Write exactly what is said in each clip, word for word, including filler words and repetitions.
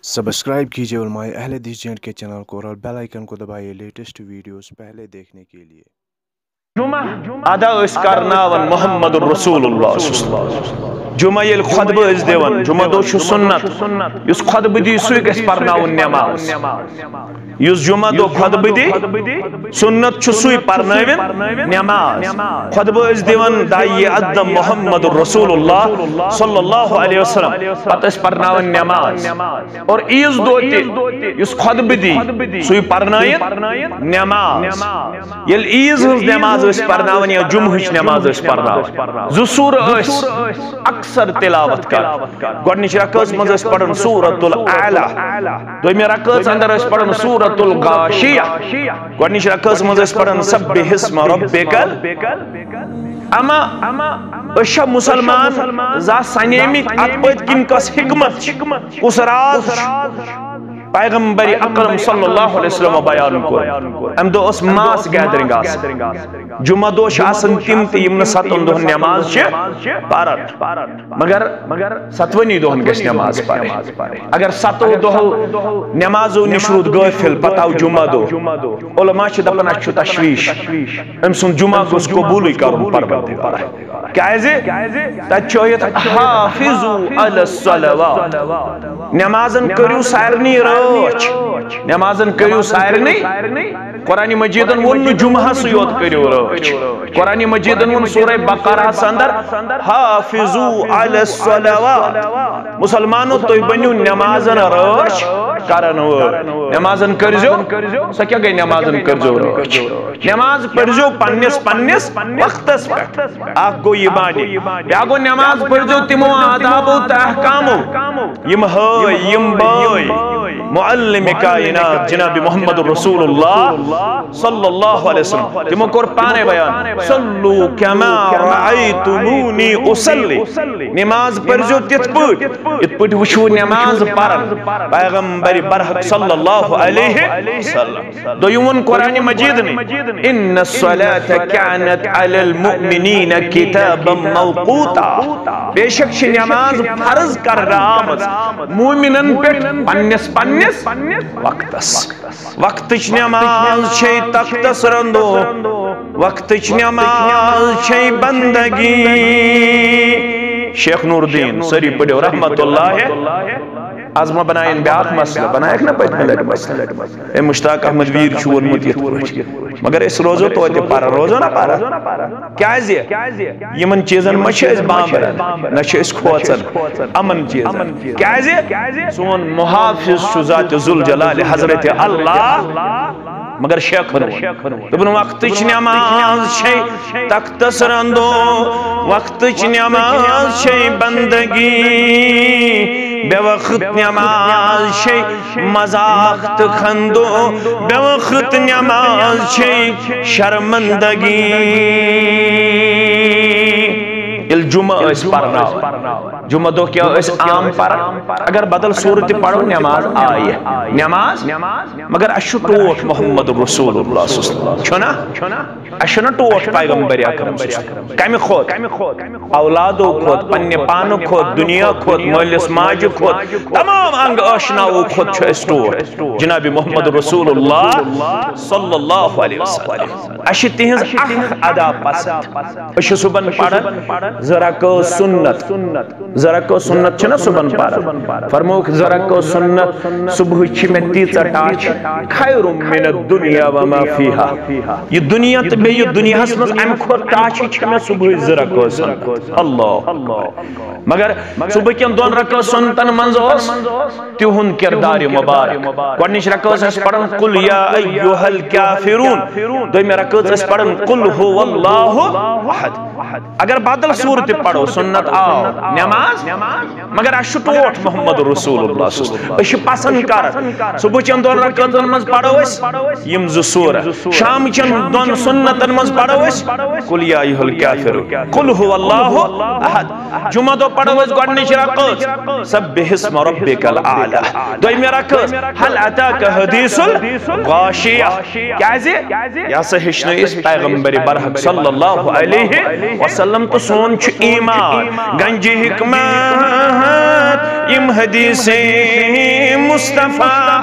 Subscribe کیجیے علماء اہل حدیث جے اینڈ کے چینل کو اور بیل آئیکن کو دبائیے لیٹسٹ ویڈیوز پہلے دیکھنے کے لیے۔ ادا ٲسۍ کرناوان محمد رسول اللہ صلی اللہ علیہ وسلم۔ جمعہ ییٚلہِ خطبہٕ ٲسۍ دِوان، جمعہ دۄہ چھُ سُنت، یُس خطبہٕ دی سُے گژھِ پرناوُن نٮ۪ماز۔ یُس جمعہ دۄہ خطبہٕ دی، سُنت چھُ سُے پرنٲوِن نٮ۪ماز۔ خطبہٕ ٲسۍ دِوان داعیہِ اعظم محمد رسول اللہ صلی اللہ علیہ وسلم، پتہٕ ٲسۍ پرناوان نٮ۪ماز۔ اور عیٖذ دۄہ تہِ یُس خطبہٕ دی، سُے پرنٲیِن نٮ۪ماز۔ ییٚلہِ عیٖذ ہٕنٛز نٮ۪ماز ٲسۍ پرناوان یا جمعہٕچ نٮ۪ماز ٲسۍ پرناوان، زٕ سوٗرٕ ٲسۍ اکثر تلاوت کران۔ گۄڈٕنِچ رکٲژ منٛز ٲسۍ پران سورۃ الاعلیٰ، دوٚیمہِ رکٲژ اندر ٲسۍ پران سورۃ الغاشیہ، گۄڈٕنِچ رکٲژ منٛز ٲسۍ پران سبح اسم ربک۔ اما أسۍ چھا مسلمان زانٛہہ سنیمٕتۍ اتھ پٔتۍ کِنۍ کۄس حکمت چھِ، کُس راز چھُ؟ پیغمبر اکرم صلی اللہ علیہ وسلم بیان کوٚر، امہِ دۄہ ٲس mass gathering آسان۔ جمعہ دۄہ چھِ آسان تِم تہِ یِم نہٕ ستن دۄہن نٮ۪ماز چھِ پران، مگر ستوٕنی دۄہن گژھِ نٮ۪ماز پرٕنۍ۔ اگر ستو دۄہو نٮ۪مازو نِش روٗد غٲفِل، پتہٕ آو جمعہ دۄہ، علماء چھِ دپان اسہِ چھُ تشویش، أمۍ سُنٛد جمعہ گوٚژھ قبوٗلٕے کرُن پروردگار۔ کیازِ؟ تتہِ چھُ ٲیِتھ، حافظوا علی الصلوات، نٮ۪مازن کٔرِو سارنٕے رٲچھ، نٮ۪مازن کٔرِو سارنٕے۔ قرآن مجیدن ووٚن نہٕ جمعہسٕے یوت کٔرِو رٲچھ، قرآن مجیدن ووٚن سورہ بقرہس اندر، حافظوا علی الصلوات، مسلمانو تُہۍ بٔنِو نٮ۪مازن رٲچھ کرن وٲلۍ، نٮ۪مازن کٔرزیو۔ سۄ کیٛاہ گٔے؟ نٮ۪مازن کٔرزیو رٲچھ۔ نٮ۪ماز پٔرزیو پننِس پننِس وقتس پٮ۪ٹھ۔ اکھ گوٚو یہِ بانی، بیٛاکھ گوٚو نٮ۪ماز پٔرزیو تِمو آدابو تہٕ احکامو یِم ہٲے، یِم بٲے معلم کائنات جناب محمد رسول اللہ صلی اللہ علیہ وسلم تِمو کوٚر پانے بیان، صلوا کما رأیتمونی اصلی، نٮ۪ماز پٔرزیو تِتھ پٲٹھۍ یِتھ پٲٹھۍ وٕچھو نٮ۪ماز پران پیغمبر برحق صلی اللہ علیہ وسلم۔ دوٚیِم ووٚن قرآن مجیدنٕے، ان الصلاة کانت علی المؤمنین کتابا موقوتا، بے شک چھِ نٮ۪ماز فرض کرنہٕ آمٕژ مومنن پٮ۪ٹھ پننِس پننِس وقتس۔ وقتٕچ نٮ۪ماز چھے تختس رندو، وقتٕچ نٮ۪ماز چھے بندگی۔ شیخ نور الدین، سٲری پٔرِو رحمت اللہ۔ از ما بناین بیاکھ مسئلہ، بنایکھ نہ پٔتمہِ لٹہِ مسئلہ۔ اے مشتاق احمد ویر چھُ ووٚنمُت یِتھ پٲٹھۍ، مگر أسۍ روزو توتہِ پران، روزو نہ پران؟ کیازِ؟ یِمن چیٖزن منٛز چھِ أسۍ بامبران، نہ چھِ أسۍ کھوژان یِمن چیٖزن۔ کیازِ؟ سون محافظ چھُ ذات ذوالجلال حضرت اللہ۔ مگر شیخن ووٚن، دوٚپُن، وقتٕچ نٮ۪ماز چھے تختس رندو، وقتٕچ نٮ۪ماز چھے بندگی، بے وقت نٮ۪ماز چھے مذاق تہٕ خندو، بے وقت نٮ۪ماز چھے شرمندگی۔ ییٚلہِ جمعہ ٲسۍ پرناوان، جمعہ دۄہ کیٛاہ ٲسۍ عام پران؟ اگر بدل سورہ تہِ پرو، نٮ۪ماز آیہِ، نٮ۪ماز۔ مگر اسہِ چھُ ٹوٹھ محمد رسول اللہ صلی اللہ علیہ وسلم، چھُنہ؟ اسہِ چھُنہ ٹوٹھ پیغمبر اکرم صلی اللہ علیہ وسلم؟ کمہِ کھۄتہٕ؟ اولادو کھۄتہٕ، پننہِ پانہٕ کھۄتہٕ، دُنیا کھۄتہٕ، مٲلِس ماجہِ کھۄتہٕ، تمام انگ آشناوو کھۄتہٕ چھُ اسہِ ٹوٹھ جناب محمد رسول اللہ صلی اللہ علیہ وسلم۔ اسہِ چھِ تِہنٛز اکھ ادا پسند۔ أسۍ چھِ صبحن پران زٕ رکعت سنت۔ زٕ رکعت سنت چھِنہ صبحن پران؟ فرمووُکھ، زٕ رکعت سنت صبحٕچ چھِ مےٚ تیٖژاہ ٹاچھ، خیر من الدنیا وما فیہا۔ یہِ دُنیا تہٕ بیٚیہِ یہِ دُنیاہس منٛز امہِ کھۄتہٕ ٹاچھ چھِ مےٚ صبحٕچ زٕ رکعت سنت۔ اللہ اکبر۔ مگر صبح کٮ۪ن دۄن رکعت سنتن منٛز اوس تِہُنٛد کردار مبارک۔ گۄڈٕنِچ رکعت ٲسۍ أسۍ پران قل یا ایھا الکافرون، دوٚیمہِ رکعت ٲسۍ پران قل ھو اللہ احد۔ اگر بدل سورہ تہِ پرو، سنت آو نماز، مگر اسہِ چھُ ٹوٹھ محمد رسول اللہ صلی اللہ علیہ وسلم۔ أسۍ چھِ پسند کران صبح چٮ۪ن دۄن رکعتن منٛز پرو أسۍ یِم زٕ سورہ، شام چٮ۪ن دۄن سنتن منٛز پرو أسۍ قل یا ایھا الکافرون، قل ھو اللہ احد۔ جمعہ دۄہ پرو أسۍ گۄڈٕنِچ رکعت سبح اسم ربک الاعلی، دوٚیمہِ رکعت ھل اتاک حدیث الغاشیہ۔ کیازِ؟ یہِ ہسا ہیٚچھنٲے أسۍ پیغمبر برحق صلی اللہ علیہ وسلم، تہٕ سون چھُ ایمان، گنجہِ حکمت، یِم حدیث مصطفیٰ۔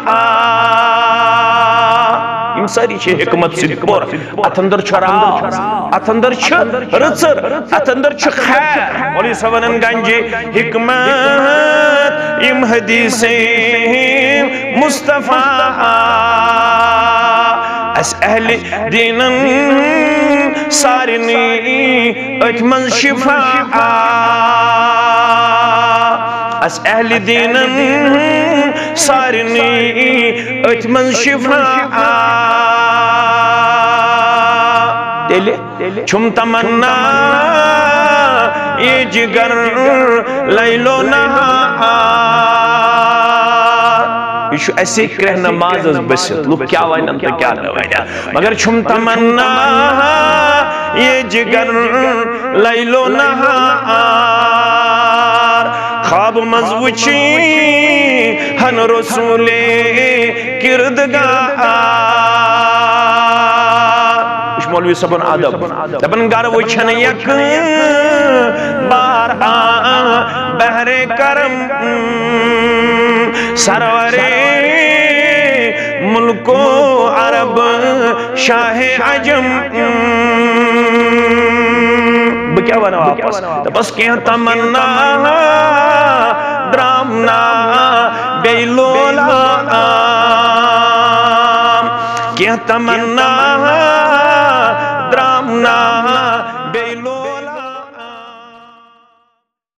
یِم سٲری چھِ حکمت سۭتۍ پوٚر۔ اتھ اندر چھُ راز، اتھ اندر چھُ رٕژر، اتھ اندر چھُ خیر۔ مولوی صٲب ونان گنجہِ حکمت یِم حدیث مصطفیٰ۔ اسہِ اہل دیٖنن سارنٕے أتھۍ منٛز شفا۔ اسہِ اہل دیٖنن سارنٕے أتھۍ منٛز شفا۔ تیٚلہِ چھُم تمنا یہِ جگر لیلو نہار۔ یہِ چھُ اَسہِ کرٛہنہٕ مازس بٔسِتھ، لُکھ کیٛاہ ونن تہٕ کیٛاہ نہٕ ونن، مگر چھُم تمنا یہِ جگر لیلو نہار۔ خواب منٛز وٕچھی ہن رسولے کردگار۔ وٕچھ مولوی صٲبُن ادب۔ دپان گرٕ وٕچھن یک بار آ بحر کرم سرورے ملکو عرب شاہ عجم۔ بہٕ کیٛاہ ونہٕ واپس؟ دپس کینٛہہ تمنا درامنا بیٚیہِ لولام۔ کینٛہہ تمنا درامنا